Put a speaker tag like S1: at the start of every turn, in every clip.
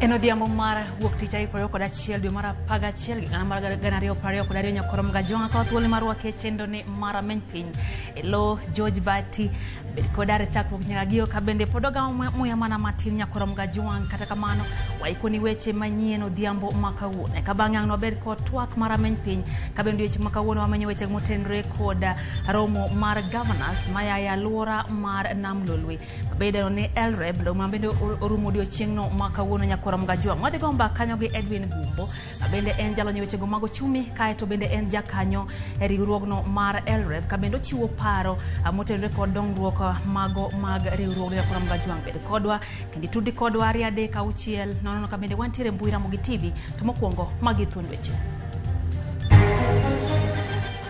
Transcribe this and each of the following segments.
S1: En odhiambo mar wuok tich tarik 21 dwe mar 11 gana mar 2022 nyakoro Mgajwang'a kawo thuolo mar rwake e chenro ni mar Ameny Piny e lo George Bati bed kod are chakruok nyaka giko ka bende pod ogamo muya mana matin nyakoro Mgajwang' kata kamano waikoni weche manyien odhiambo ma kawuono eka bang'e ang' wabed kod twak mar Ameny Piny ka bende weche ma kawuono wamenyo weche motenore kod romo mar governors maya e alwora mar Nam Lolwe Bedo ni LREB romo ma bende orumo odiochieng'no ma kawuono nyakoro Mgajwang'. Wadhi go mbaka kanyo gi Edwin Gumbo ma bende en jalony e wechego mag ochumi kaeto bende en jakanyo e riwruogno mar LREB ka bende ochiwo paro motenore kod dongruok mago mag riwruogno nyakoro Mgajwang'. Bed kodwa kendo itudi kodwa 2 3 6 0 ka bende wantiere e mbui Ramogi TV to mokwongo magi thuond weche.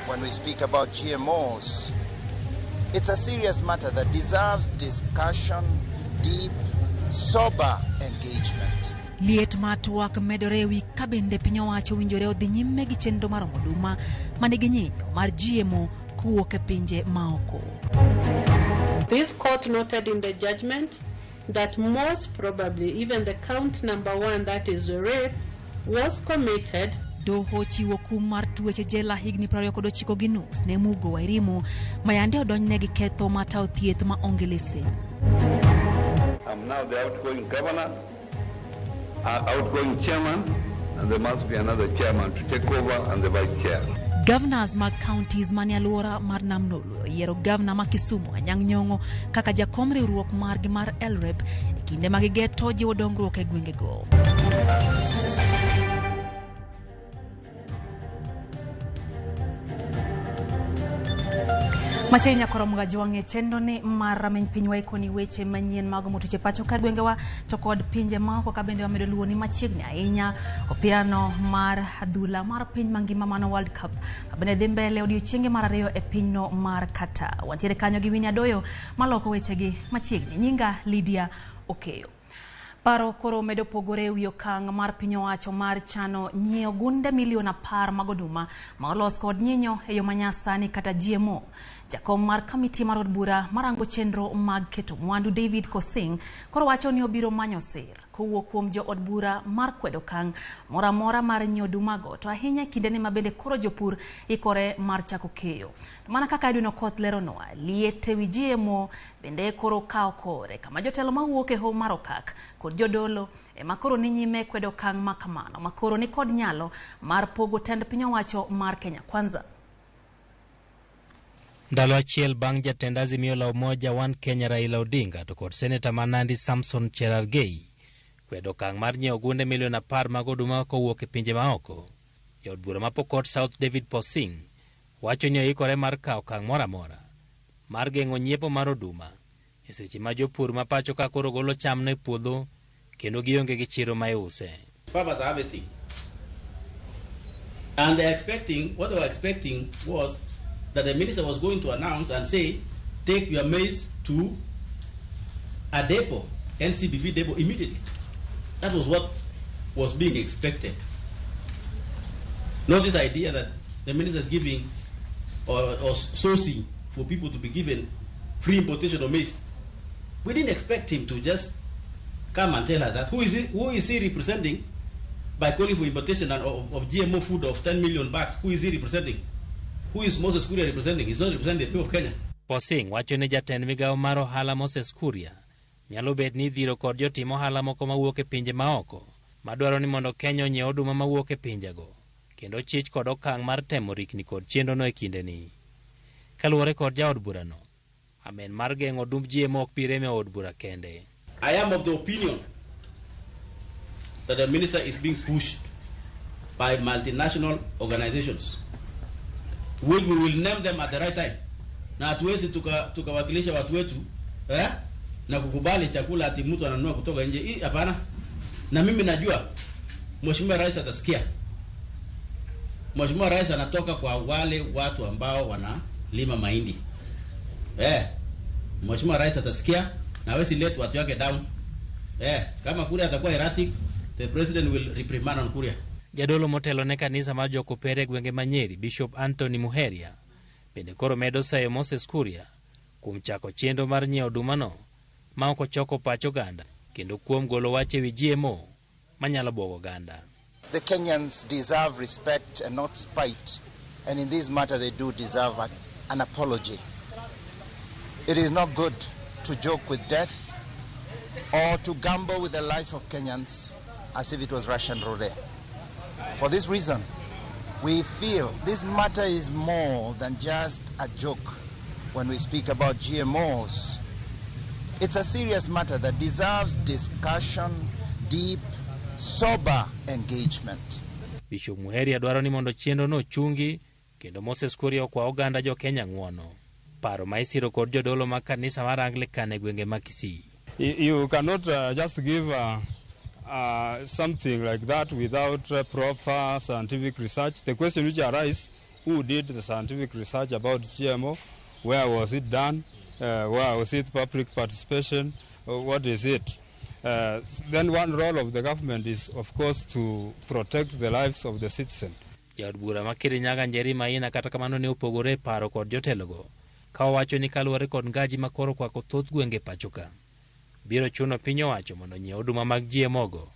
S2: When we speak about GMOs, it's a serious matter that deserves discussion, deep, sober engagement.
S1: Liet mar twak medore e wi ka bende piny owacho owinjore odhi nyime gi chenro mar omo oduma ma nigi nyinyo mar GMO kowuok e pinje maoko.
S3: This court noted in the judgment that most probably even the count number 1, that is rape, was committed.
S1: Doho chiwo kum mar tuech e jela higni 29.5 ne Mugo Wairimu ma yande odonjne gi ketho mar tawo thieth ma onge lesen.
S4: I'm now the outgoing governor, outgoing chairman, and there must be another chairman to take over and the vice chair.
S1: Governors mag counties manie alwora mar Nam Lolwe oyiero gavana ma Kisumu Anyang' Nyong'o kaka jakom riwruok margi mar LREB e kinde ma gigeto jiwo dongruok e gwengego. Machiegni nyakoro Mgajwang' e chenro ni mar Rameny Piny waikoni weche manyien mag motuch e pacho ka gwengewa to kod pinje maoko ka bende wamedo luwo ni machiegni ahinya opirano mar adhula mar piny mangima mano World Cup bende dhi mbele odiochienge mar ariyo e pinyno mar Qatar. Wantiere kanyo gi Winnie Adoyo maloko wechegi machiegni. Nyinga Lydia Okeyo. Paro koro medo pogore e wi okang' mar piny owacho mar chano nyiewo gunde milion 10 mag oduma ma olos kod nyinyo e yo manyasani kata GMO. Jakom mar kamiti mar od bura marango chenro mag keto mwandu David Kosing koro wacho ni obiro manyo sir kowuok kuom jo od bura mar kwedo okang' moro amora mar nyiewo odumago to ahinya e kindeni ma bende koro jopur ikore mar chako keyo. To mana kaka Edwin Okoth leronwa, liet e wi GMO bende koro kawo kore kama jotelo mawuok e hoho mar Okak kod jodolo ema koro ni nyime kwedo okang' ma kamano ma koro ni kod nyalo mar pogo tend piny owacho mar Kenya Kwanza.
S5: Ndalo achiel bang' jatend Azimio la Umoja One Kenya Raila Odinga to kod seneta ma Nandi Samson Cherargei kwedo okang' mar nyiewo gunde milion 10 mag oduma kowuok e pinje maoko. Jaod bura ma Pokot South David Posing wacho ni oikore mar kawo okang' moro amora mar geng'o nyiepo mar oduma e seche ma jopur ma pacho ka koro golo chamno e puodho kendo gionge gi chiro ma iuse.
S6: Farmers are harvesting and they are expecting, what they were expecting was that the minister was going to announce and say, take your maize to a depot, NCBB depot, immediately. That was what was being expected. Not this idea that the minister is giving or sourcing for people to be given free importation of maize. We didn't expect him to just come and tell us that. Who is he representing by calling for importation of GMO food of 10 million bags? Who is he representing? Who is Moses Kuria representing? He's not representing the people of Kenya.
S5: Posing wacho ni jatend migawo mar ohala Moses Kuria nyalo bet ni dhiro kod jotim ohala moko mawuok e pinje maoko madwaro ni mondo Kenya onyiew oduma mawuok e pinjego kendo chich kod okang' mar temo rikni kod chenrono e kindeni. Kaluwore kod jaod burano, amen mar geng'o odumb GMO ok bi rem e od bura kende.
S6: I am of the opinion that the minister is being pushed by multinational organizations, which we will name them at the right time. Na hatuwezi tukawakilisha watu wetu, na kukubali chakula ati mtu ananunua kutoka nje. Hii hapana. Na mimi najua Mheshimiwa Rais atasikia. Mheshimiwa Rais anatoka kwa wale watu ambao wanalima mahindi. Mheshimiwa Rais atasikia na hawezi let watu wake down. Kama Kuria atakuwa erratic, the president will reprimand on Kuria.
S5: Jadolo motelo ne kanisa mar Jokopere e gwenge ma Nyeri, Bishop Anthony Muheria, bende koro medo sayo Moses Kuria kuom chako chenro mar nyiewo odumano ma ok ochoko pach oganda kendo kuom golo wach ewi GMO manyalo buogo oganda.
S2: The Kenyans deserve respect and not spite, and in this matter they do deserve an apology. It is not good to joke with death or to gamble with the life of Kenyans as if it was Russian roulette. For this reason, we feel this matter is more than just a joke when we speak about GMOs. It's a serious matter that deserves discussion, deep, sober engagement.
S5: Bishop Muheria dwaro ni mondo chenro no ochungi kendo Moses Kuria okwa oganda jo Kenya ng'uono. Paro ma isiro kod jodolo mag kanisa mar Anglican e gwenge ma Kisii.
S7: You cannot just give something like that without proper scientific research. The question which arises, who did the scientific research about GMO? Where was it done? Where was it public participation? What is it? Then one role of the government is, of course, to protect the lives of the citizen.
S5: Jaod bura ma Kirinyaga Njeri Maina kata kamano ne opogore e paro kod jotelogo ka owacho ni kaluwore kod ngaji ma koro kwako thoth gwenge pacho ka, biro chuno piny owacho mondo onyiew oduma mag GMO go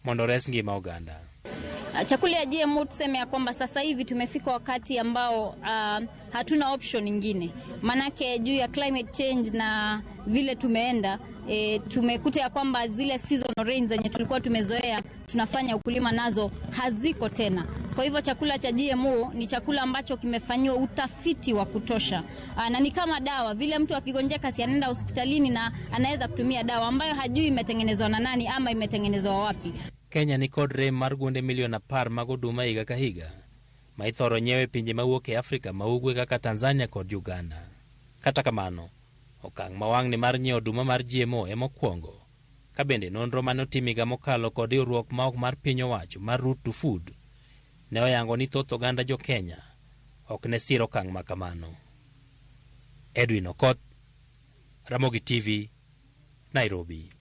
S5: mondo ores ngima oganda.
S8: Chakula ya GMO tuseme ya kwamba sasa hivi tumefika wakati ambao hatuna option nyingine. Manake juu ya climate change na vile tumeenda, tumekuta ya kwamba zile seasonal rains zenye tulikuwa tumezoea tunafanya ukulima nazo haziko tena. Kwa hivyo chakula cha GMO ni chakula ambacho kimefanyiwa utafiti wa kutosha. Na ni kama dawa, vile mtu akigonjeka si anaenda hospitalini na anaweza kutumia dawa ambayo hajui imetengenezwa na nani ama imetengenezwa wapi.
S5: Kenya ni kod rem mar gunde milion 10 mag oduma higa ka higa ma ithoro nyiew e pinje mawuok e Afrika ma ugwe kaka Tanzania kod Uganda. Kata kamano, okang' ma wang'ni mar nyiewo oduma mar GMO ema okwongo, ka bende nonro mane otim higa mokalo kod riwruok ma ok mar piny owacho mar Root to Food ne oyango ni thoth oganda jo Kenya ok ne sir okang' ma kamano. Edwin Okoth, Ramogi TV, Nairobi.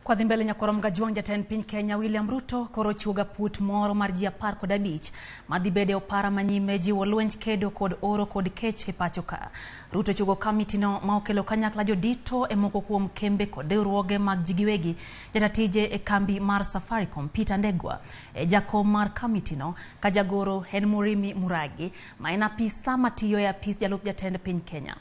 S1: Kwa dhi mbele nyakoro Mgajuang' jatend piny Kenya William Ruto koro chiwo gaput moro mar ji 15 madhi bede opara manyime jiwo lwenj kedo kod oro kod kech e pacho ka. Ruto chiwo kamiti no ma okelo kanyakla jodito e moko kuom kembe kod riwruoge mag ji giwegi. Jatatije e kambi mar Safaricom Peter Ndegwa e jakom mar kamiti no ka jagoro en Murimi Muragi ma en apisa matiyo e apis jalup jatend piny Kenya.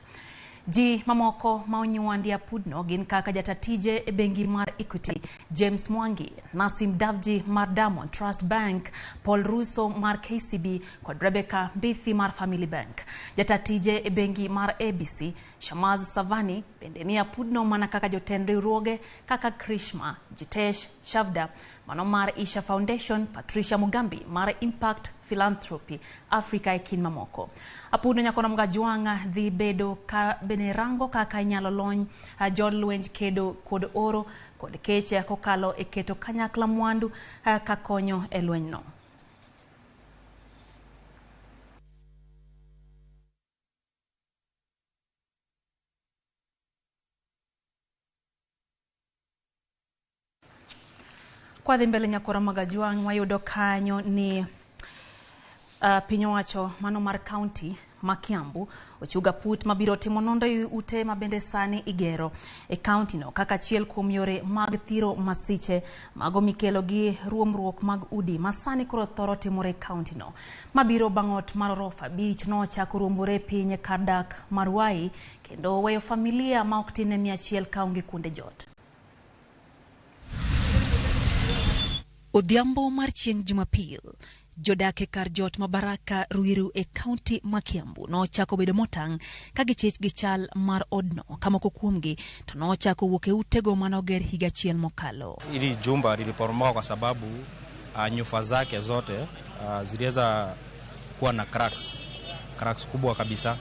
S1: Ji mamoko ma onywandi apudno gin kaka jatatije e bengi mar Equity James Mwangi, Nasim Davji mar Diamond Trust Bank, Paul Russo mar KCB kod Rebecca Mbithi mar Family Bank. Jatatije e bengi mar ABC Shamaz Savani bende ni apudno mana kaka jotend riwruoge kaka Krishma Jitesh Shavda mano mar Isha Foundation, Patricia Mugambi mar Impact Philanthropy Africa e kind mamoko. Apudno nyakono Mgajuang' dhi bedo ka bende rango kaka inyalo lony jolwenj kedo kod oro kod kech kokalo e keto kanyakla mwandu ka konyo e lwenyno. Kwa dhi mbele nyakoro Magajuang' wayudo kanyo ni piny owacho mano mar county ma Kiambu ochiwo put mabiro timo nonro e ute mabende sani igero e county no kaka achiel kuom yore mag thiro masiche mago mikelo gi ruomruok mag udi ma sani koro thoro timore e county no. Mabiro bang' ot mar orofa 5 nochako ruombore e piny kar dak mar Wai kendo weyo familia ma ok tin ne 100 kaonge kuonde jot. Odhiambo mar chieng' Jumapil, jodak e kar jot ma Baraka Ruiru e kaunti ma Kiambu nochako bedo motang' ka gichich gi chal mar odno ka moko kuomgi to nochako wuok e utego manoger higa achiel mokalo.
S9: Hili jumba liliporomoka kwa sababu nyufa zake zote ziliweza kuwa na cracks kubwa kabisa.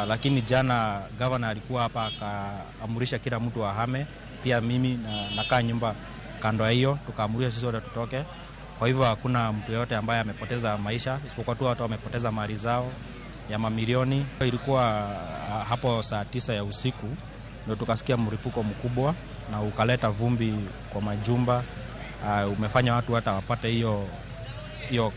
S9: Lakini jana governor alikuwa hapa akaamurisha kila mtu ahame, pia mimi nakaa nyumba kando ya hiyo, tukaamurisha sisi wote tutoke. Kwa hivyo hakuna mtu yoyote ambaye amepoteza maisha isipokuwa tu watu wamepoteza mali zao ya mamilioni. Ilikuwa hapo saa 9 ya usiku ndio tukasikia mlipuko mkubwa na ukaleta vumbi kwa majumba, umefanya watu hata wapate hiyo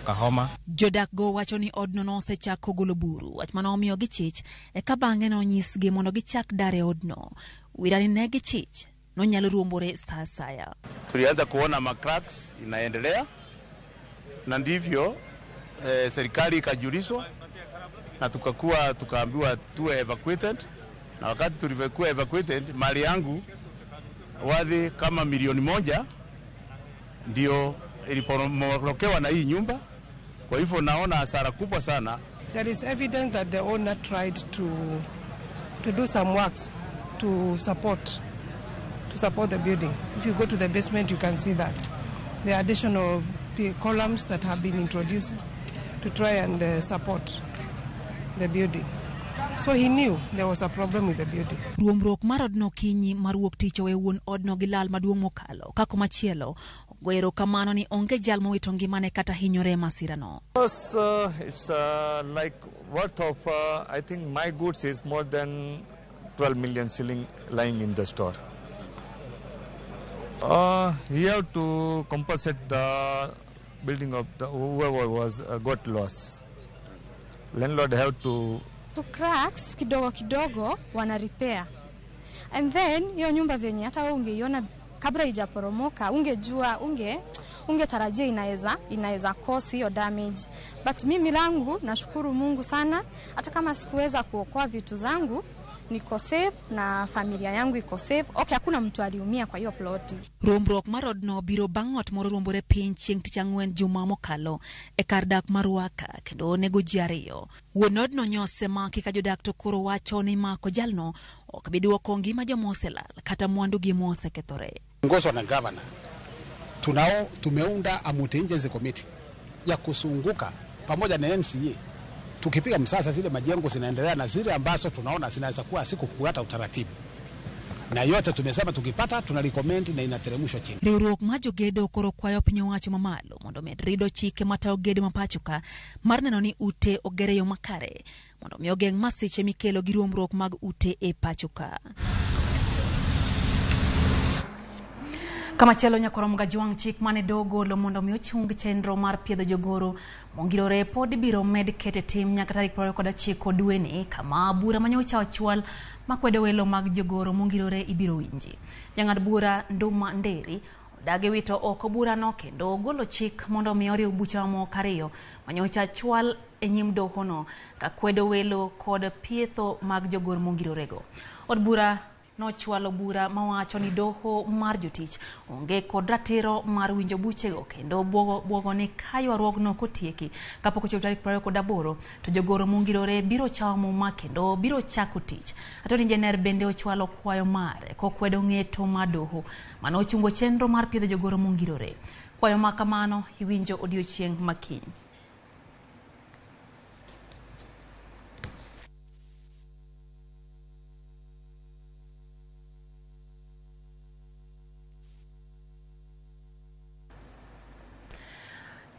S9: kahoma.
S1: Jodak go wacho ni odno nosechako golo buru, wach mane omiyo gichich eka bang'e nonyisgi mondo gichak dar e odno. Wirani ne gichich nonyalo ruombore sa asaya.
S10: Tulianza kuona ma cracks inaendelea na ndivyo serikali ikajulishwa na tukaambiwa tuwe evacuated, na wakati tulivyokuwa evacuated mali yangu wadhi kama 1,000,000 ndio iliporomokewa na hii nyumba. Kwa hivyo naona hasara kubwa sana.
S11: There is evidence that the owner tried to do some works to support the building. If you go to the basement you can see that there are additional columns that have been introduced to try and support the building. So he knew there was a problem with the building.
S1: Ruombruok mar odno kinyi mar wuok tich owe wuon odno gi lal maduong' mokalo. Ka komachielo ogo erokamano ni onge jal mowito ngimane kata hinyore e masirano.
S12: Because it's like worth of I think my goods is more than 12 million shilling lying in the store. He have to compensate the building of the whoever was got loss. Landlord have to
S13: cracks kidogo kidogo wana repair. And then hiyo nyumba venye hata wewe ungeiona kabla ijaporomoka ungejua ungetarajia inaweza cause hiyo damage. But mimi langu nashukuru Mungu sana, hata kama sikuweza kuokoa vitu zangu niko safe na familia yangu iko safe. Okay, hakuna mtu aliumia kwa hiyo ploti.
S1: Ruombruok mar odno biro bang' ot moro ruombore piny chieng' tich ang'wen juma mokalo e kar dak mar Ruaka kendo onego ji 2. Wuon odno nyosemaki ka jodak to koro wacho ni mako jalno ok bi duoko ngima joma oselal kata mwandugi mosekethore.
S14: Ongozwa na gavana, tumeunda a multi-agency committee ya kusunguka pamoja na MCA, tukipiga msasa zile majengo zinaendelea na zile ambazo tunaona zinaweza kuwa sikufuata utaratibu, na yote tumesema tukipata tunarecommend na inateremshwa chini.
S1: Riwruok mar jogedo koro kwayo piny owacho mamalo mondo med rido chike matayo gedo ma pacho ka mar neno ni ute oger e yo makare mondo mi ogeng' masiche mikelo gi ruombruok mag ute e pacho ka. Kamachielo nyakorom Gajwang' chik mane dogolo mondo mi ochung chenro mar piedho jogoro mongirore pod ibiro med kete tim nyaka tarik 29 dweni kama bura manyocha ochwal makwedo welo mag jogoro mongirore ibiro winji. Jang'ad bura Nduma Nderi odagi wito oko burano kendo ogolo chik mondo mi oriw bucha mamoko 2 manyocha chwal e nyim dohono kakwedo welo kod pietho mag jogoro mongirorego. Od bura nochwalo bura mawacho ni doho mar jotich onge kod ratiro mar winjo buchego kendo bwogo ni ka ywaruogno kotieki kapok ochopo tarik 28 to jogoro mongirore biro chawo muma kendo biro chako tich. Attorney General bende ochwalo kwayo mare kokwedo ng'eto mar doho mane ochungo chenro mar piedho jogoro mongirore. Kwayo ma kamano iwinjo odiochieng' ma kiny.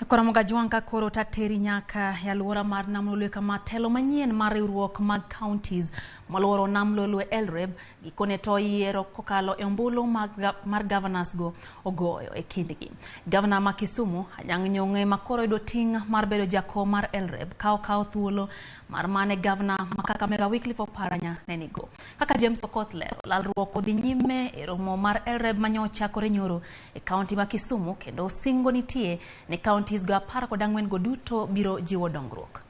S1: Koro Gajwang' ka koro tateri nyaka e alwora mar Nam Lolwe kama telo manyien mar riwruok mag counties moluoro Nam Lolwe LREB gikone to yiero kokalo e ombulu mar governors go ogoyo e kindgi. Gavana ma Kisumu Anyang' Nyong'o ema koro yudo ting' mar bedo jakom mar LREB ka okawo thuolo mar mane gavana ma Kakamega Wycliffe Oparanya ne nigo. Kaka James Okoth lero, lalruok odhi nyime e romo mar LREB manyochakore nyoro e kaunti ma Kisumu kendo singo nitie ne counties go 14 go duto biro jiwo dongruok.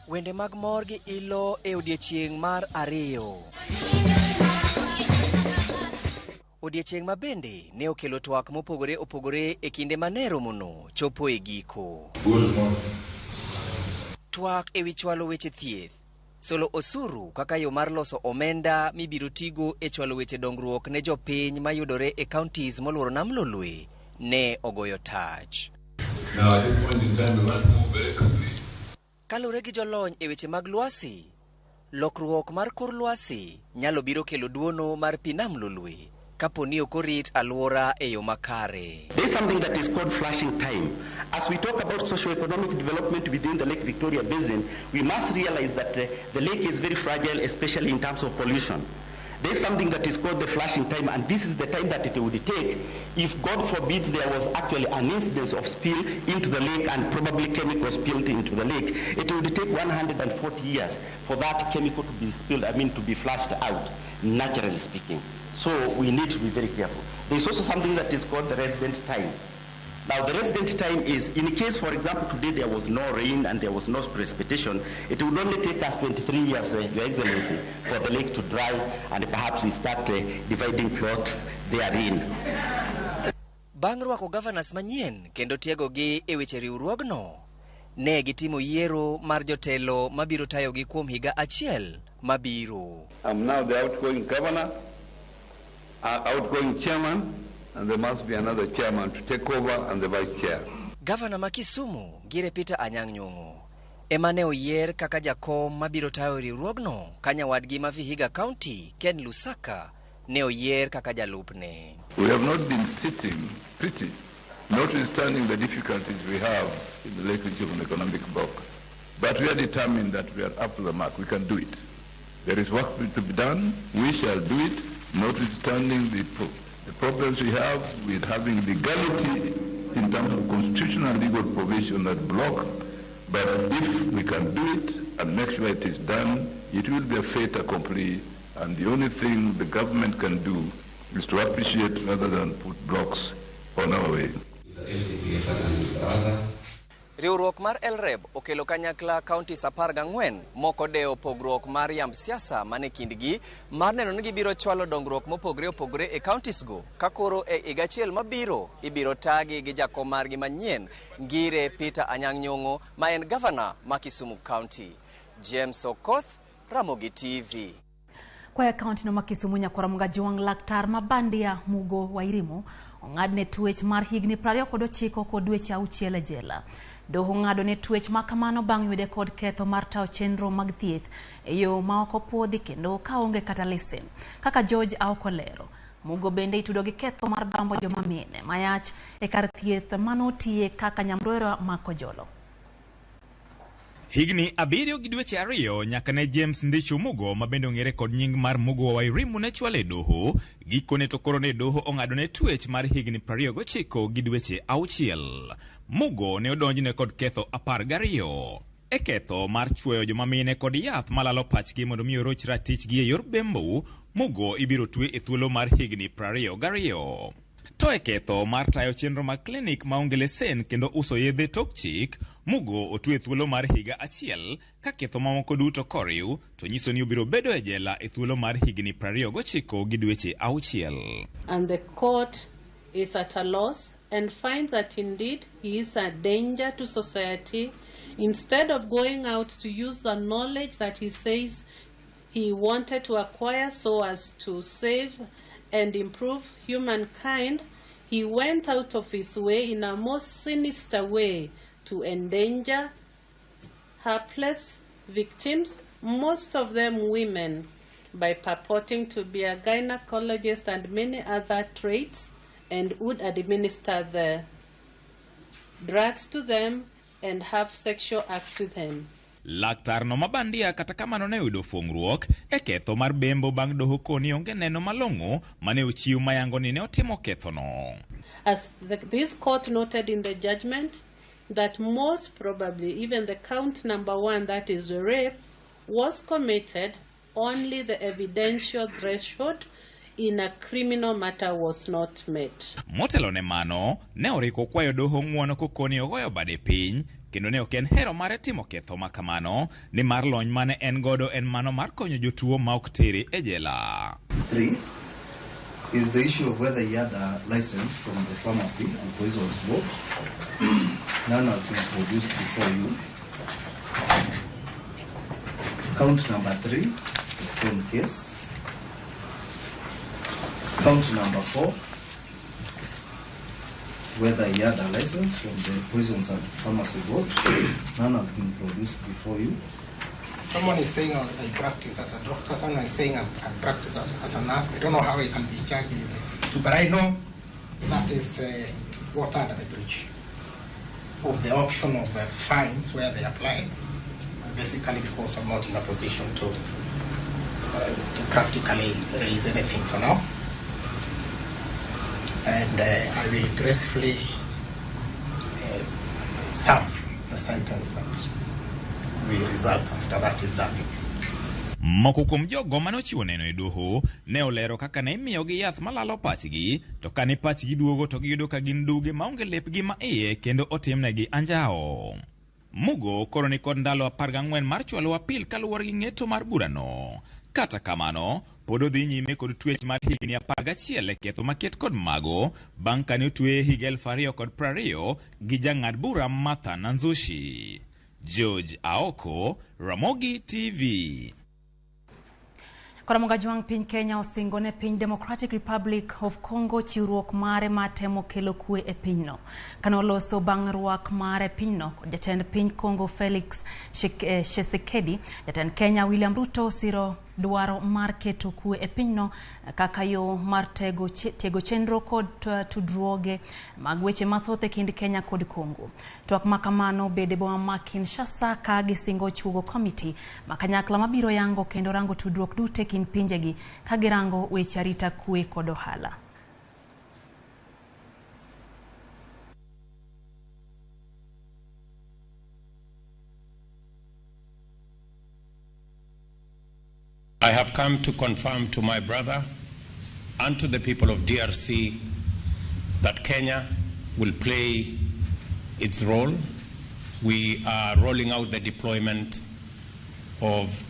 S15: Wende mag mor gi ilo e odiechieng' mar 2. Odiechieng' ma bende ne okelo twak mopogore opogore e kinde mane romono chopo e giko. Twak ewi chwalo weche thieth, solo osuru kaka yo mar loso omenda mibiro tigo e chwalo weche dongruok ne jopiny mayudore e counties moluoro Nam Lolwe ne ogoyo tach. Kaluwore gi jolony e weche mag lwasi, lokruok mar kor lwasi nyalo biro kelo duono mar pi Nam Lolwe kapo ni ok orit alwora e yo makare.
S16: There is something that is called flashing time. As we talk about socio-economic development within the Lake Victoria Basin, we must realize that the lake is very fragile, especially in terms of pollution. There is something that is called the flashing time, and this is the time that it would take if, God forbids, there was actually an incidence of spill into the lake and probably chemical spilled into the lake. It would take 140 years for that chemical to be spilled, I mean to be flushed out, naturally speaking. So we need to be very careful. There is also something that is called the resident time. Now, the resident time is, in case, for example, today there was no rain and there was no precipitation, it would only take us 23 years, Your Excellency, for the lake to dry and perhaps we start dividing plots therein.
S15: Bang' rwako governors manyien kendo tiegogi e weche riwruogno, ne gitimo yiero mar jotelo mabiro tayogi kuom higa achiel mabiro.
S4: I'm now the outgoing governor, outgoing chairman, and there must be another chairman to take over and the vice chair.
S15: Gavana ma Kisumu, Ngire Peter Anyang' Nyong'o, ema ne oyier kaka jakom mabiro tayo riwruogno ka nyawadgi ma Vihiga County, Ken Lusaka, ne oyier kaka jalupne.
S4: We have not been sitting pretty, notwithstanding the difficulties we have in the Lake Region Economic Bloc. But we are determined that we are up to the mark. We can do it. There is work to be done. We shall do it, notwithstanding the problems we have with having legality in terms of constitutional legal provision that block. But if we can do it and make sure it is done, it will be a fait accompli. And the only thing the government can do is to appreciate rather than put blocks on our way.
S15: Riwruok mar LREB okelo kanyakla counties 14 moko dewo pogruok mar yamb siasa mane kindgi mar neno ni gibiro chwalo dongruok mopogre opogre e counties go ka koro e higa achiel mabiro ibiro tagi gi jakom margi manyien Ngire Peter Anyang' Nyong'o ma en gavana ma Kisumu County. James Okoth, Ramogi TV.
S1: Kwa kaunti no ma Kisumu nyakwara Mgajuang' laktar ma bandia Mugo Wairimu ong'adne twech mar higni 29 kod dweche 6 e jela. Doho ong'ado ne twech ma kamano bang' yude kod ketho mar tayo chenro mag thieth e yo ma ok opuodhi kendo kaonge kata lesen. Kaka George Aoko lero, Mugo bende itudo gi ketho mar bambo joma mine mayach e kar thieth manotiye kaka nyamrerwa ma Kojolo.
S17: Higni 7 gi dweche 2 nyaka ne James Ndichu Mugo ma bende ong'ere kod nying mar Mugo Wairimu ne chwale e doho. Gikone to koro ne doho ong'ado ne twech mar higni 29 gi dweche 6. Mugo ne odonjne kod ketho 12. E ketho mar chwoyo joma mine kod yath malalo pachgi mondo mi oroch ratichgi e yor bembo, Mugo ibiro twe e thuolo mar higni 22. To e ketho mar tayo chenro mag klinik maonge lesen kendo uso yedhe tok chik, Mugo otwe thuolo mar higa 1 ka ketho mamoko duto koriw to nyiso ni obiro bedo e jela e thuolo mar higni 29 gi dweche 6.
S3: And the court is at a loss and finds that indeed he is a danger to society. Instead of going out to use the knowledge that he says he wanted to acquire so as to save and improve humankind, he went out of his way in a most sinister way to endanger helpless victims, most of them women, by purporting to be a gynecologist and many other traits, and would administer the drugs to them and have sexual acts with them.
S17: Laktar no mabandia kata kamano ne oyudo fungruok e ketho mar bembo bang' doho koni onge neno malong'o mane ochiw mayango ni ne otimo kethono.
S3: As this court noted in the judgment, that most probably even the count number 1, that is rape, was committed, only the evidential threshold in a criminal matter was not met.
S17: Motelo ne mano, ne oriko kwayo doho ng'uono kokoni ogoyo bade piny kendo ne ok en hero mare timo ketho ma kamano nimar lony mane en godo en mano mar konyo jotuo ma ok tere e jela.
S18: 3 is the issue of whether he had a license from the pharmacy and poisons board. None has been produced before you. Count number 3, the same case. Count number 4, whether he had a license from the Poisons and Pharmacy Board. None has been produced before you.
S19: Someone is saying I practice as a doctor, someone is saying I practice as a nurse. I don't know how I can be charged with it. But I know that is water under the bridge of the option of fines where they apply, basically because I'm not in a position to practically raise anything for now. And I will gracefully serve the sentence that will result after that is done.
S17: Moko kuom jogo mane ochiwo neno e doho ne olero kaka ne imiyogi yath malalo pachgi, to kane pachgi duogo to giyudo ka gin duge maonge lepgi ma iye kendo otimnegi anjawo. Mugo koro ni kod ndalo 14 mar chwalo apil kaluwore gi ng'eto mar burano. Kata kamano, pod odhi nyime kod twech mar higni 11 e ketho maket kod mago bang' kane otweye higa 2020 gi jang'ad bura Martha Nanzushi. George Aoko, Ramogi TV.
S1: Kora Jwang' piny Kenya osingo ne piny Democratic Republic of Congo chiwruok mare mar temo kelo kwe e pinyno. Kane oloso bang' rwak mare pinyno kod jatend piny Congo Felix Tshisekedi, jatend Kenya William Ruto osiro dwaro mar keto kwe e pinyno kaka yo mar tego chenro kod tudruoge mag weche mathoth e kind Kenya kod Congo. Twak ma kamano bede boma ma Kinshasa ka gisingo chuogo komiti ma kanyakla mabiro yango kendo rango tudruok duto e kind pinjegi ka girango weche arita kwe kod ohala.
S20: I have come to confirm to my brother and to the people of DRC that Kenya will play its role. We are rolling out the deployment of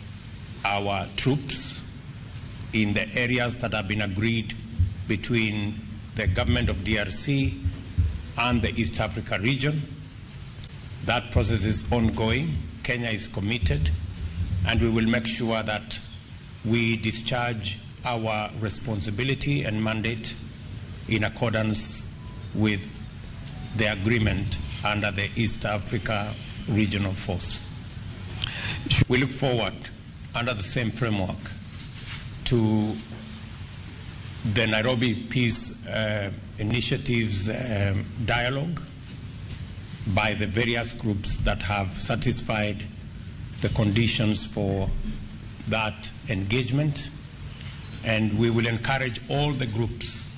S20: our troops in the areas that have been agreed between the government of DRC and the East Africa region. That process is ongoing. Kenya is committed, and we will make sure that we discharge our responsibility and mandate in accordance with the agreement under the East Africa Regional Force. We look forward, under the same framework, to the Nairobi Peace Initiative's dialogue by the various groups that have satisfied the conditions for that engagement, and we will encourage all the groups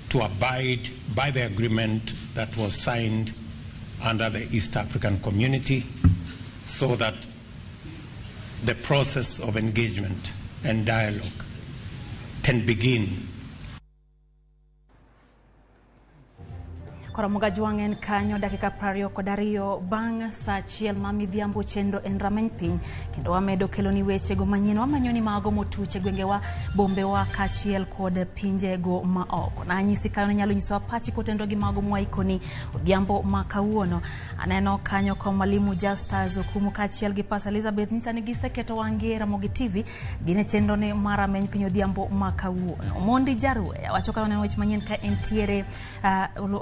S20: to abide by the agreement that was signed under the East African Community so that the process of engagement and dialogue can begin.
S1: Kora Jwang' en kanyo dakika 22 bang' saa 1 ma midhiambo chenro en rameny piny kendo wamedo kelo ni weche go manyien wamanyo ni mago motuche gwengewa bombewa kaachiel kod pinjego ma oko. Na anyisi kanyo nyalo nyisowa pachi kotenore gi mago mwaikoni odhiambo ma kawuono. Aneno kanyo ka mwalimu Justus Okumu kaachiel gi Pastor Elizabeth nyisa ni giseketo wang'gi e Ramogi TV gin e chenro ne mar rameny piny odhiambo ma kawuono. Mondi Jarwe wacho kanyo neno weche manyien ka entiere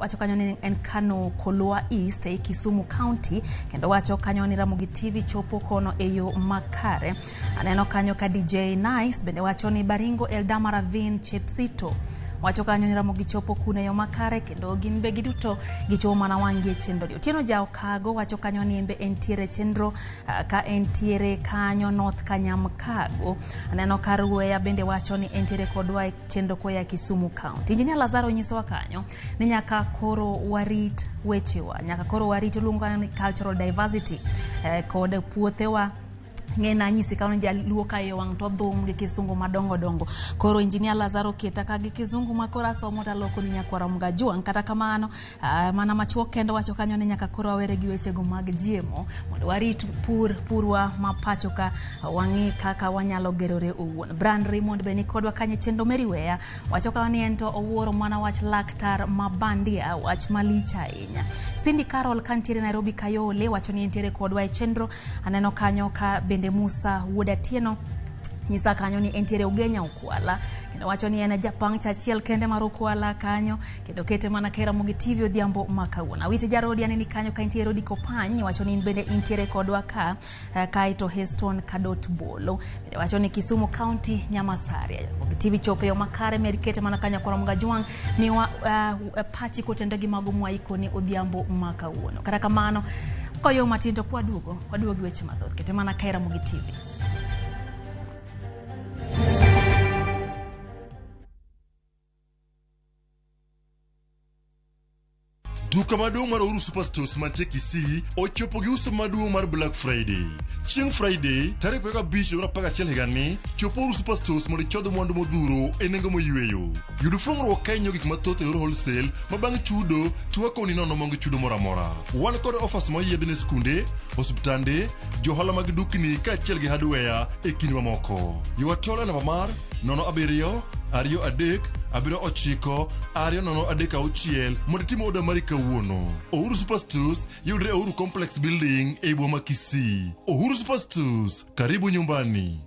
S1: wacho kanyo ni en Kano Kolwa East e Kisumu County kendo wacho kanyo ni Ramogi TV chopo kono e yo makare. Aneno kanyo ka DJ Nice bende wacho ni Baringo Eldama Ravine Chepsito wacho kanyo ni Ramogi chopo kuno e yo makare kendo gin be giduto gichopo mana wang'gi e chenro. Otieno Jao Kago wacho kanyo ni embe entiere chenro ka entiere kanyo North Kanyamkago. Aneno ka Ruweya bende wacho ni entiere kodwa e chenro koya Kisumu County. Injinia Lazaro nyisowa kanyo ni nyaka koro warit wechewa, nyaka koro warit luongo ni cultural diversity kod puothewa. Ng'ena nyisi kanyo jaluo ka iye wang' to dhum gi kisungu madongo dongo. Koro Injinia Lazaro keta ka gi kizungu ma koro asomo taloko ni nyakwara Mgajuang'. Kata kamano mana machuok kendo wacho kanyo ni nyaka koro wawere gi wechego mag GMO mondo warit purwa ma pacho ka wang'i kaka wanyalo gerore owuon. Brand Raymond be ni kodwa kanyo e chenro Meriweya wacho kanyo ni en to owuoro mana wach laktar ma bandia, wach malich ahinya. Cindy Carol kantiere Nairobi Kayole wacho ni entiere kodwa e chenro. Aneno kanyo ka bende Musa Wuod Atieno Nyisa kanyo ni entiere Ugenya Ukwala, kendo wacho ni en japang cha achiel kende mar Ukwala kanyo, kendo kete mana ka Ramogi TV odhiambo ma kawuono. Awiti Jarodi aneni kanyo ka intiere Odi Kopany, wacho ni in bende intiere kodwa ka, kaeto Heston Kadot Bolo bende wacho ni Kisumu County Nyamasaria. Ramogi TV chopo e yo makare, med kete mana kanyo koro Mgajwang' miwa pachi kotende gi mago mwaikoni odhiambo ma kawuono. Kata kamano koyo matin to kwaduogo, waduogo gi weche mathoth. Kete mana ka Ramogi TV.
S21: Duka maduong' mar Uhuru Superstores mantie Kisii ochopo gi uso maduong' mar Black Friday. Chieng' Friday, tarik 25 dwe mar 11 higani, chop Uhuru Superstores mondo ichodh mwandu modhuro e nengo moyweyo. Yud fuong'ruok ka inyiewo gik mathoth e yor wholesale ma bang' chudo to wakoni nono maonge chudo moro amora. Wan kod offers moyiedhi ne skunde, osiptande, johala mag dukni kaachiel gi hardware e kind mamoko. Ywa tol e namba mar 07 23 79 2036 mondo itim oda mari kawuono. Uhuru Superstores yudre e Uhuru Complex Building ei boma Kisii. Uhuru Superstores, karibu nyumbani.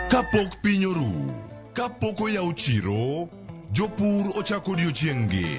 S22: Kapok piny oru, kapok oyaw chiro, jopur ochako odiochieng'-gi.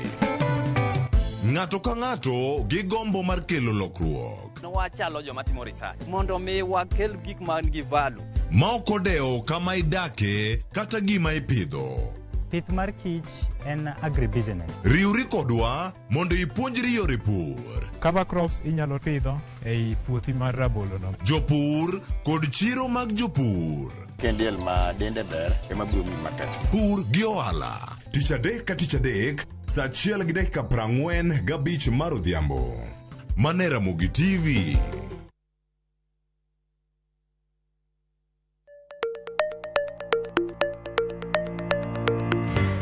S22: Ng'ato ka ng'ato gi gombo mar kelo lokruok.
S23: Wachalo joma timo research mondo mi wakel gik man gi value.
S22: Ma ok odewo kama idake kata gima ipidho.
S24: Pith mar kich en agribusiness.
S22: Riwri kodwa mondo ipuonjri yore pur.
S25: Cover crops inyalo pidho ei puothi mar rabolo no.
S22: Jopur kod chiro mag jopur.
S26: Kendiel ma dende ber ema biro miyi market.
S22: Pur gi ohala. Tich adek ka tich adek, saa achiel gi dakika 45 mar odhiambo. Mane Ramogi TV.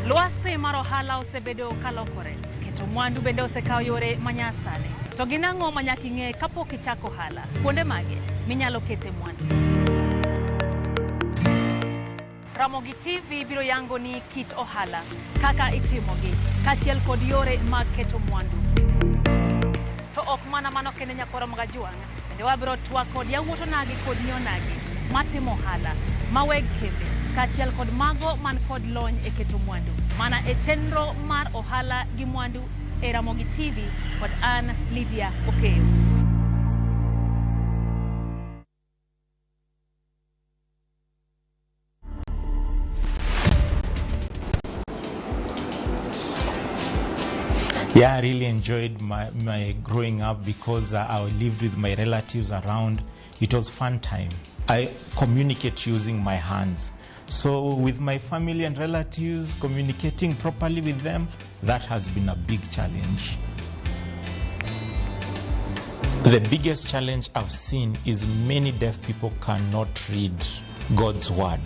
S1: Lwasi mar ohala osebedo kalokore, keto mwandu bende osekawo yore manyasani. To gin ang'o ma nyaka ing'e kapok ichako ohala? Kuonde mage minyalo kete mwandu? Ramogi TV biro yango ni kit ohala, kaka itimogi, kaachiel kod yore mag keto mwandu. To ok mana mano kende nyakwara Magajuang', bende wabiro twak kod yawuot onagi kod nyi onagi matimo ohala, ma weg kembe, kaachiel kod mago man kod lony e keto mwandu. Mana e chenro mar ohala gi mwandu e Ramogi TV kod an Lydia Okeyo.
S27: Yeah, I really enjoyed my growing up because I lived with my relatives around. It was fun time. I communicate using my hands. So with my family and relatives, communicating properly with them, that has been a big challenge. The biggest challenge I've seen is many deaf people cannot read God's word.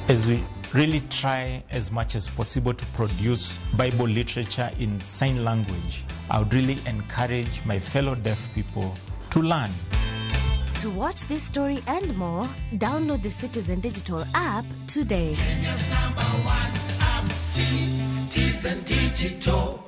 S27: As we really try as much as possible to produce Bible literature in sign language, I would really encourage my fellow deaf people to learn.
S28: To watch this story and more, download the Citizen Digital app today.
S29: Kenya's number one app, Citizen Digital.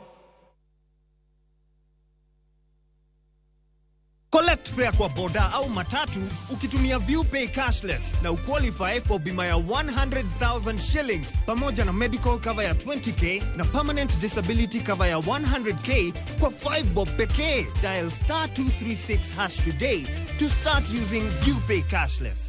S30: Collect fare kwa boda au matatu ukitumia ViewPay cashless na uqualify for bima ya 100,000 shillings pamoja na medical cover ya 20k na permanent disability cover ya 100k kwa 5 bob pekee. Dial star 236 hash today to start using ViewPay cashless.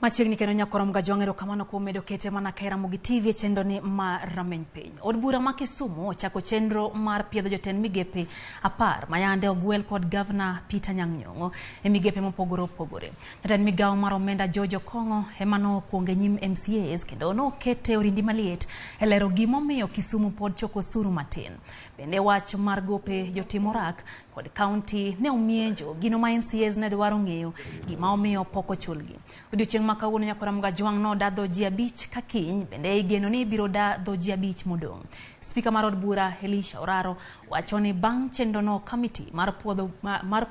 S1: Machiegni kendo nyakoro Mgajwang' erokamano kuom medo kete mana ka Ramogi TV e chenro ni mar rameny piny. Od bura ma Kisumu ochako chenro mar piedho jotend migepe 10 mayande ogwel kod Gavana Peter Anyang' Nyong'o e migepe mopogore opogore. Jatend migawo mar omenda George Okong'o ema nokwongo e nyim MCAs kendo nokete orindi maliet e lero gimomiyo Kisumu pod choko osuru matin. Bende wach mar gope jotim orak kod kaunti ne omienjo gino ma MCAs ne dwaro ng'eyo gima omiyo pok ochulgi. Odiochieng' ma kawuono nyakwara Mgajwang' nodadho ji 5 ka kiny bende igeno ni ibiro dadho ji 5 modong'. Spika mar od bura Elisha Oraro wacho ni bang' chenrono kamiti mar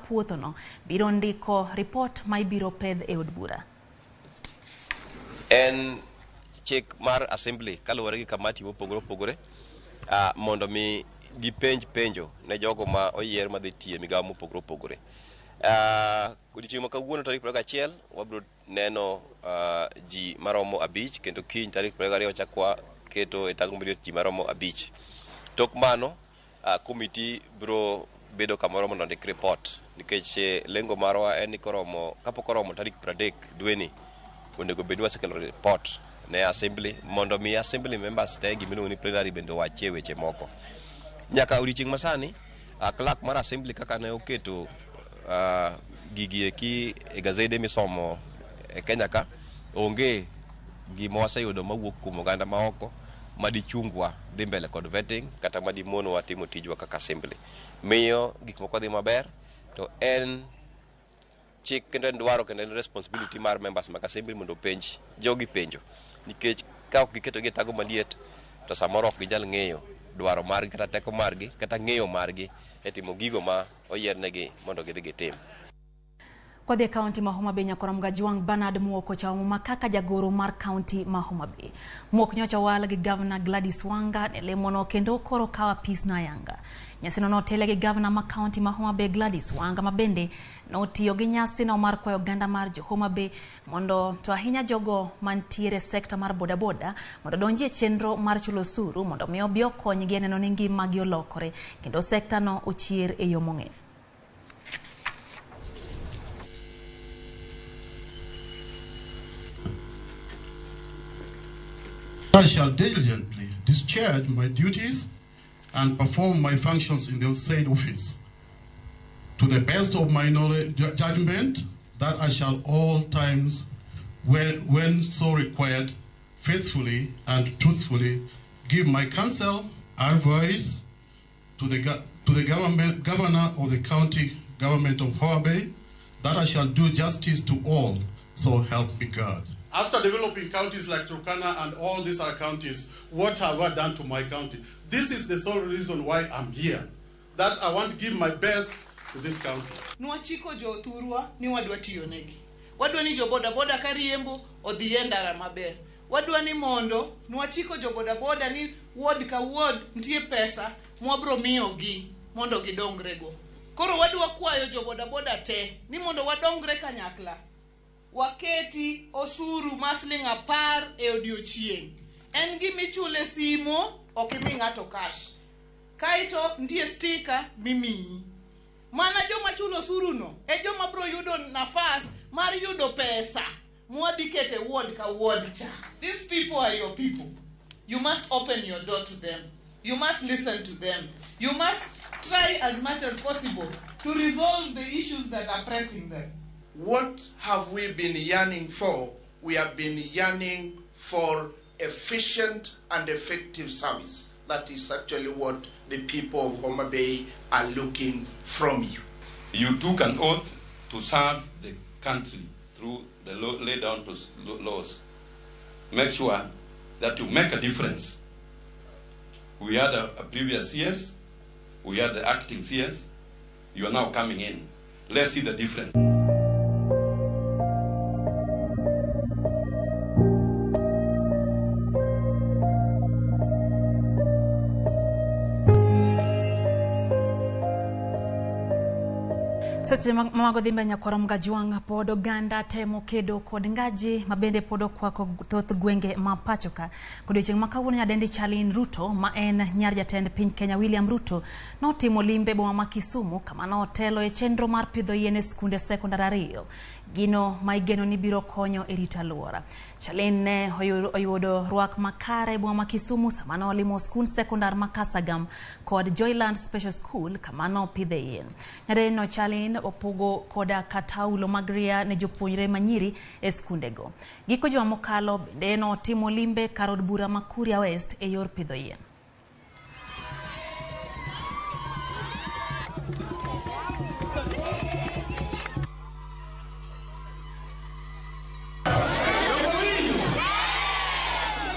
S1: puodhono biro ndiko ripot ma ibiro pedh e od bura.
S31: En
S2: chik mar assembly kaluwore gi kamati mopogore opogore mondo mi gipenj penjo ne jogo ma oyier madhi tiyo e migawo mopogore opogore. Odiochieng' ma kawuono tarik 21 wabiro neno ji maromo 5 kendo kiny tarik 22 chak waketo e tago maliet ji maromo 5. Tok mano komiti biro bedo kamoro mondo ondik report nikech lengo marwa en ni koromo kapok oromo tarik 30 dweni onego bed ni wasekelo report ne assembly mondo mi assembly members te gimiluongo ni plenary bende owachie weche moko. Nyaka odiochieng' masani clerk mar assembly kaka ne oketo gigi eki e gazede misomo e Kenya ka onge gima waseyudo mawuok kuom oganda maoko madichungwa dhi mbele kod vetting kata madimonwa timo tijwa kaka assembly. Miyo gik moko dhi maber to en chik kendo en dwaro kendo en responsibility mar members mag assembly mondo openj jogi penjo nikech ka ok giketogi e tago maliet to samoro ok ginyal ng'eyo dwaro margi kata teko margi kata ng'eyo margi e timo gigo ma oyiernegi mondo gidhi gitim.
S1: Kodhi e kaunti ma Homa Bay Nyakorom Gajwang' Bernard Muok ochawo muma kaka jagoro mar kaunti ma Homa Bay. Muok nyocha owal gi gavana Gladys Wanga ne lemono kendo koro kawo apis no ayanga. Nyasino notele gi gavana ma kaunti ma Homa Bay Gladys Wanga ma bende notiyo gi nyasino mar kwayo oganda mar jo Homa Bay mondo to ahinya jogo mantiere sekta mar bodaboda mondo donji e chenro mar chulo osuru mondo mi obi okonygi e neno ni ngimagi olokore kendo sekta no ochier e yo mong'ith.
S5: I shall diligently discharge my duties and perform my functions in the said office to the best of my knowledge, judgment, that I shall all times, when so required, faithfully and truthfully give my counsel, advice to the governor of the county government of Homa Bay, that I shall do justice to all, so help me God. After developing counties like Turkana and all these other counties, what have I done to my county? This is the sole reason why I'm here, that I want to give my best to this county.
S6: Nwachiko jo thurwa ni wadwa tiyo negi. Wadwa ni jo boda boda kariembo odhi e ndara maber. Wadwa ni mondo nwachiko jo boda boda ni ward ka ward nitie pesa mwabro miyogi mondo gidongrego. Koro wadwa kwayo jo boda boda te ni mondo wadongre kanyakla. Waketi osuru mar siling 10 e odiochieng'. En gimichule simo, ok imi ng'ato cash. Kaeto nitie stika mimiyi. Mana joma chulo osuru no e joma bro yudo nafas mar yudo pesa mwadhi kete ward ka ward cha. These people are your people. You must open your door to them. You must listen to them. You must try as much as possible to resolve the issues that are pressing them.
S7: What have we been yearning for? We have been yearning for efficient and effective service. That is actually what the people of Homa Bay are looking from you.
S4: You took an oath to serve the country through the laid down laws. Make sure that you make a difference. We had a previous CS, we had the acting CS, you are now coming in. Let's see the difference.
S1: Seche mago dhi mbele Nyakorom Gajwang' pod oganda temo kedo kod ngaji mabende pod okwako thoth gwenge ma pacho ka. Kodiochieng' ma kawuono nyadendi Charlene Ruto ma en nyar jatend piny Kenya William Ruto notimo limbe boma ma Kisumu kama notelo e chenro mar pidho yien e skunde sekondar 2. Gino ma igeno ni biro konyo e rito alwora. Charlene ne oyudo rwak makare e boma ma Kisumu sama nolimo skund sekondar ma Kasagam kod Joyland Special School kama nopidhe yien. Nyadendi no Charlene opogo koda kataulo mag ria ne jopuonjre manyiri e skundego. Giko juma mokalo bende notimo limbe kar od bura ma Kuria West e yor pidho yien.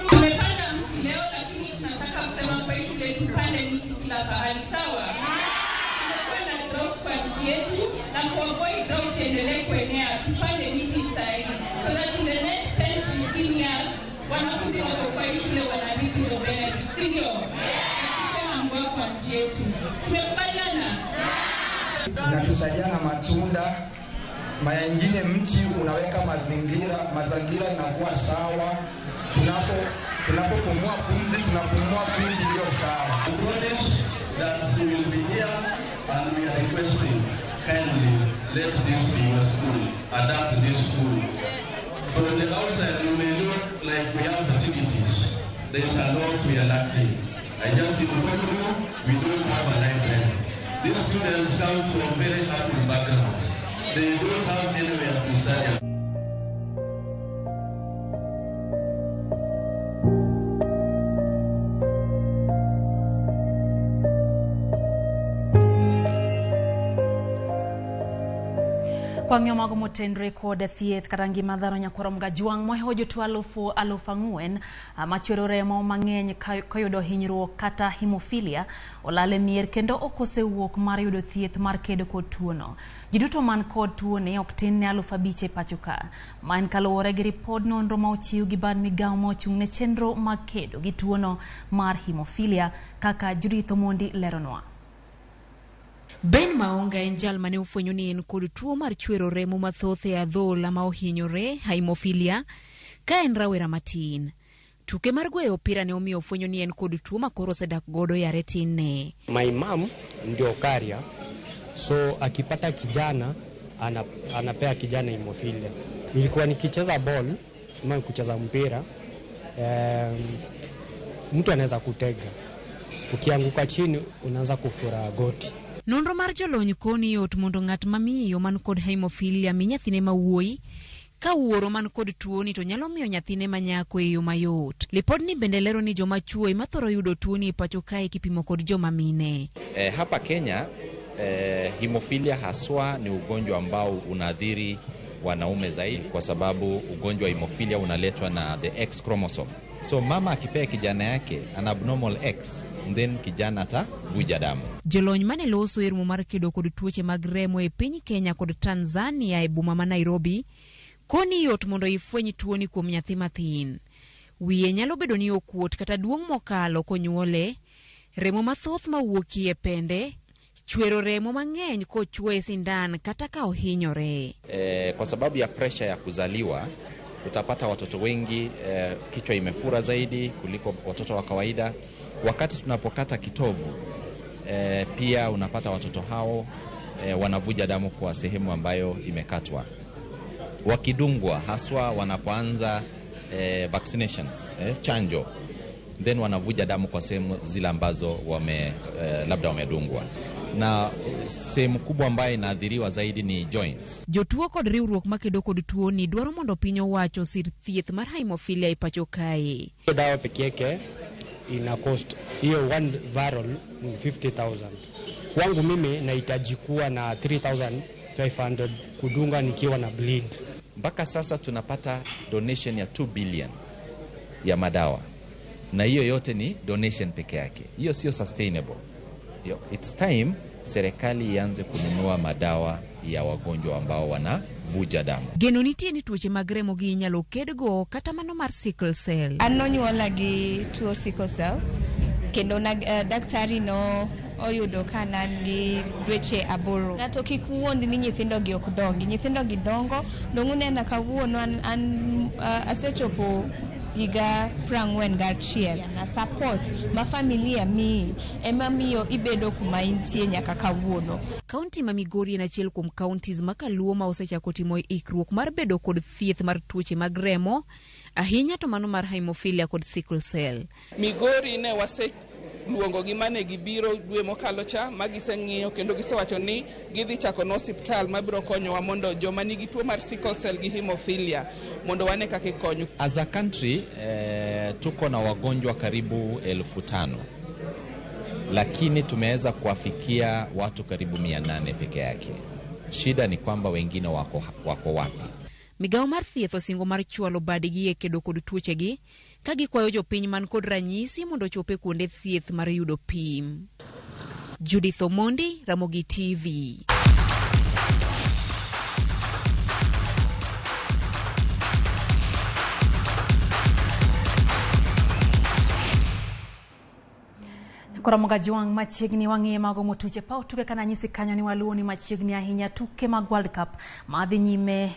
S8: Tumepanda mti leo, lakini tunataka kusema kwa shule tupande mti kila pahali, sawa? Tumekuwa na drought kwa nchi yetu, na kuavoid drought iendelee kuenea, tupande miti sahihi so that in the next 10-15 years wanafunzi nchi yetu. Tumekubaliana?
S3: Inatusaidia na matunda. Mara nyingine mti unaweka mazingira inakuwa sawa. Tunapopumua pumzi, tunapumua pumzi iliyo sawa.
S9: We promise that we will be here and we are requesting kindly let this be your school, adapt this school. From the outside you may look like we have facilities. There is a lot we are lacking. I just informed you, we don't have a library. These students come from very humble backgrounds. They don't have anywhere to study.
S1: Kwang'iyo mago motenre kod thieth kata ngima dhano nyakwaro Mgajwang' mohewo jotuo 4,000 machwero remo mang'eny koyudo hinyruok kata hemophilia olal e mier kendo ok osewuok mar yudo thieth mar kedo kod tuono. Ji duto man kod tuoni ok tin ne 5,000 e pacho ka. Ma en kaluwore gi ripod nonro ma ochiw gi bad migawo ma ochung' ne chenro mag kedo gi tuono mar hemophilia kaka Judith Omondi leronwa.
S10: Ben Maonga en jal mane ofwenyo ni en kod tuo mar chwero remo mathoth e adhola ma ohinyore hemophilia ka en rawera matin. Tuke mar gweyo opira ne omiyo ofwenyo ni en kod tuo ma koro osedak godo yare tinne.
S11: My mom ndio carrier, so akipata kijana anapea kijana hemophilia. Nilikuwa nikicheza ball ama kucheza mpira, mtu anaweza kutega. Ukianguka chini unaanza kufura goti.
S10: Nonro mar jolony koni yot mondo ng'at mamiyo man kod hemophilia mi nyathine ma wuoyi ka wuoro man kod tuoni to nyalo miyo nyathine ma nyako e yo mayot. Lipodni bende lero ni joma chuo ema thoro yudo tuoni e pacho kae kipimo kod joma mine.
S12: Hapa Kenya hemophilia haswa ni ugonjwa ambao unaathiri wanaume zaidi kwa sababu ugonjwa wa hemophilia unaletwa na the X chromosome. So mama akipea kijana yake an abnormal X, then kijana atavuja damu.
S10: Jolony mane loso e romo mar kedo kod tuoche mag remo e piny Kenya kod Tanzania e boma ma Nairobi koni yot mondo ifweny tuoni kuom nyathi mathin. Wiye nyalo bedo ni okuot kata duong' mokalo konyuole, remo mathoth mawuokie pende, chwero remo mang'eny kochwoye sindan kata ka ohinyore.
S12: Kwa sababu ya pressure ya kuzaliwa utapata watoto wengi kichwa imefura zaidi kuliko watoto wa kawaida. Wakati tunapokata kitovu pia unapata watoto hao wanavuja damu kwa sehemu ambayo imekatwa. Wakidungwa haswa wanapoanza vaccinations, chanjo, then wanavuja damu kwa sehemu zile ambazo labda wamedungwa. Na sehemu kubwa ambayo inaathiriwa zaidi ni joints.
S10: Jotuo kod riwruok makedo kod tuoni dwaro mondo piny owacho osir thieth mar hemophilia e pacho kae.
S11: Dawa peke yake ina cost hiyo one vial ni 50,000. Kwangu mimi nahitaji kuwa na 3,500 kudunga nikiwa na bleed.
S12: Mpaka sasa tunapata donation ya 2 billion ya madawa. Na hiyo yote ni donation peke yake. Hiyo sio sustainable. It's time serikali ianze kununua madawa ya wagonjwa ambao wanavuja damu.
S10: Geno nitie ni tuoche mag remo gi inyalo kedgo kata mano mar sickle cell.
S13: An nonyuola gi tuo sickle cell kendo daktari no oyudo ka an gi dweche 8. Ng'ato kik wuond ni nyithindo gi ok dongi. Nyithindo gi dongo, dong unena kawuono an asechopo higa 41. Na support ma familia miyi ema miyo ibedo kuma intie nyaka kawuono.
S10: Kaunti ma Migori en achiel kuom counties ma kaluo ma osechako timo ikruok mar bedo kod thieth mar tuoche mag remo, ahinya to mano mar hemophilia kod sickle cell.
S6: Migori ne waseluongo gi mane gibiro dwe mokalo cha ma giseng'iyo kendo gisewacho ni gidhi chako no osiptal mabiro konyowa mondo joma nigi tuo mar sickle cell gi hemophilia mondo wane kaka ikonyo.
S12: As a country tuko na wagonjwa karibu 5,000, lakini tumeweza kuwafikia watu karibu 800 peke yake. Shida ni kwamba wengine wako wapi?
S10: Migawo mar thieth osingo mar chwalo badgi e kedo kod tuochegi ka gikwayo jopiny man kod ranyisi mondo ochope kuonde thieth mar yudo pim. Judith Omondi, Ramogi TV.
S1: Koromo ga jwang' machiegni wang'iye mago motuche paw tuke kana nyisi kanyo ni waluwo ni machiegni ahinya tuke mag World Cup madhi nyime.